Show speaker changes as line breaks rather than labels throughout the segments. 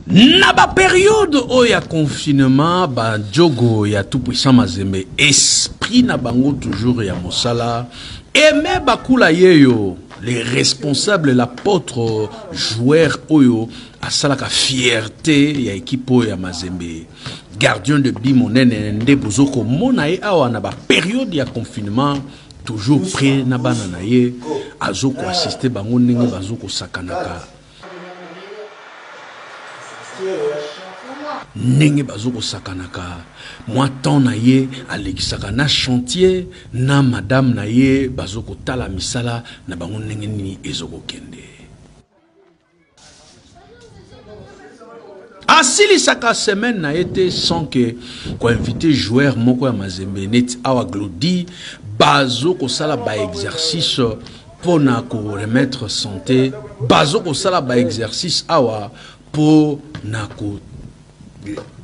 Na ba periode oyo ya confinement ba djogo ya tout puissant Mazembe esprit na bango toujours ya mosala. Aime Bakula yeyo les responsables, l'apôtre joueur oyo asalaka fierté ya équipe oyo ya Mazembe, gardien de but monene nde bozo komona ye awa na ba periode ya confinement toujours près na bana na ye, azo ko assister bango ndenge bazo kosakanaka, ndenge bazo kosakanaka. Mwa temps na ye alekisaka na chantier na madame na ye, bazo kotala misala na bango ndenge nini ezo kokende. Asilisaka semaine na ye te sans que koinvite joueur moko ya Mazembe neti awa Glody, bazo kosala ba exercice mpo na koremettre santé, bazo kosala ba exercice awa mpo na ko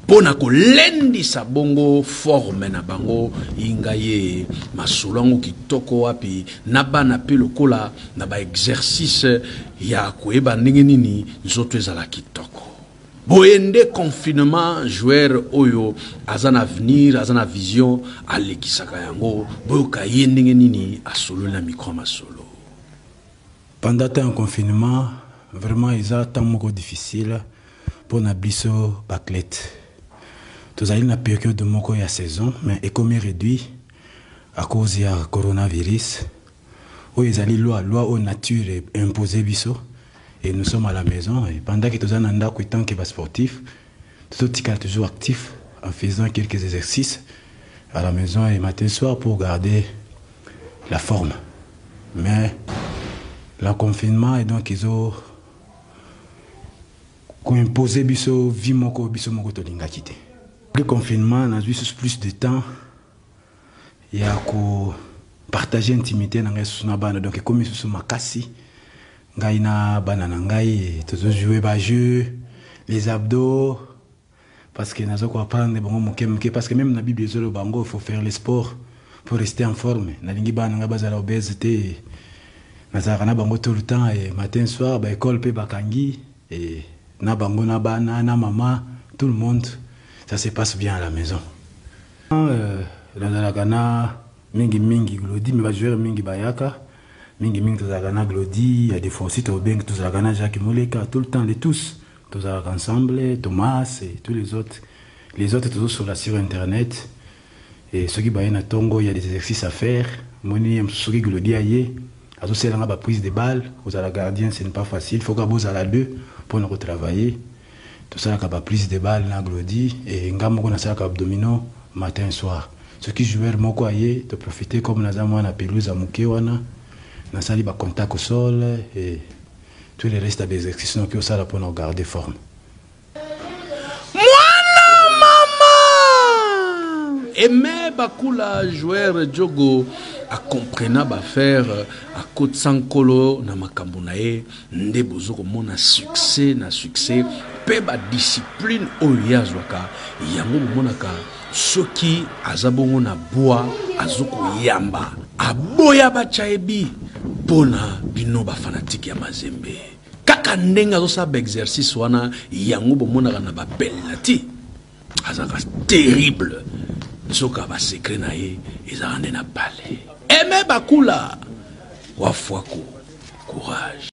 mpo na kolendisa bongo forme na bango. Inga ye masolo yango kitoko wapi na bana mpe lokola na ba exercice ya koyeba ndenge nini nzoto ezala kitoko. Boye nde confinement joueur oyo aza na avenir, aza na vision, alekisaka yango. Boyoka ye ndenge nini asololi na micro masolo.
Pendant temps confinement, vraiment eza temps moko difficile pour na biso ba athlète. Tozali na période moko ya saison, mais ekomi réduit à cause ya coronavirus. Oyo ezali loi oyo nature imposé biso, et nous sommes à la maison, et pendant que tozali na ndako étant que ba sportif, tozotikala toujours actif en faisant quelques exercices à la maison et matin soir pour garder la forme. Mais le confinement et donc ils ont imposé biso vie moko biso moko tolingaki te. Le confinement nazwi susu plus de temps ya ko partager intimité na ngai susu na bana, donc ekomi susu makasi ngai na bana na ngai tozo jouer ba jeux, les abdos, parce que nazo ko apprendre bango moke moke, parce que même na Bible ezoloba bango il faut faire le sport pour rester en forme. Nalingi bana ngai bazala obèse te, nazalaka na bango tout le temps, et matin soir ba école pe bakangi, et na bango na bana na mama, tout le monde, ça se passe bien à la maison. Nazalaka na mingi mingi Glody, mais ba joueur mingi bayaka mingi mingi tozalaka na Glody, il y a des fois aussi tobengi tozalaka na Jacques Moleka tout le temps, les tous tozalaka ensemble, Thomas et tous les autres. Les autres toujours sur internet, et ceux qui baye na tongo, il y a des exercices à faire. Moni ceux qui Glody aye azoselanga ba prise de balle, kozala gardien ce n'est pas facile, faut ka bozala deux pour nous retravailler. Tosalaka ba prise de balle na Glody, et nga moko nasalaka abdominaux matin soir. Ceux qui joueur moko aye to profiter comme naza mwana pelouse ya moke wana, nasali ba contact au sol et tout le reste des exercices noki osala pour nous garder forme.
Mwana mama Aimé Bakula joueur Djogo a comprena ba faire a kotisa nkolo na makambo na ye nde bozo komona succès na succès pe ba discipline oyo ye azwaka yango bomonaka soki aza bongo na bois azo koyamba aboya batya ye bi mpona bino ba fanatique ya Mazembe. Kaka ndenge azosala ba exercice wana yango bomonaka na ba penalty azalaka terrible, nzoka ba secret na ye ezalaka nde na palais. Aimé Bakula wafwako courage.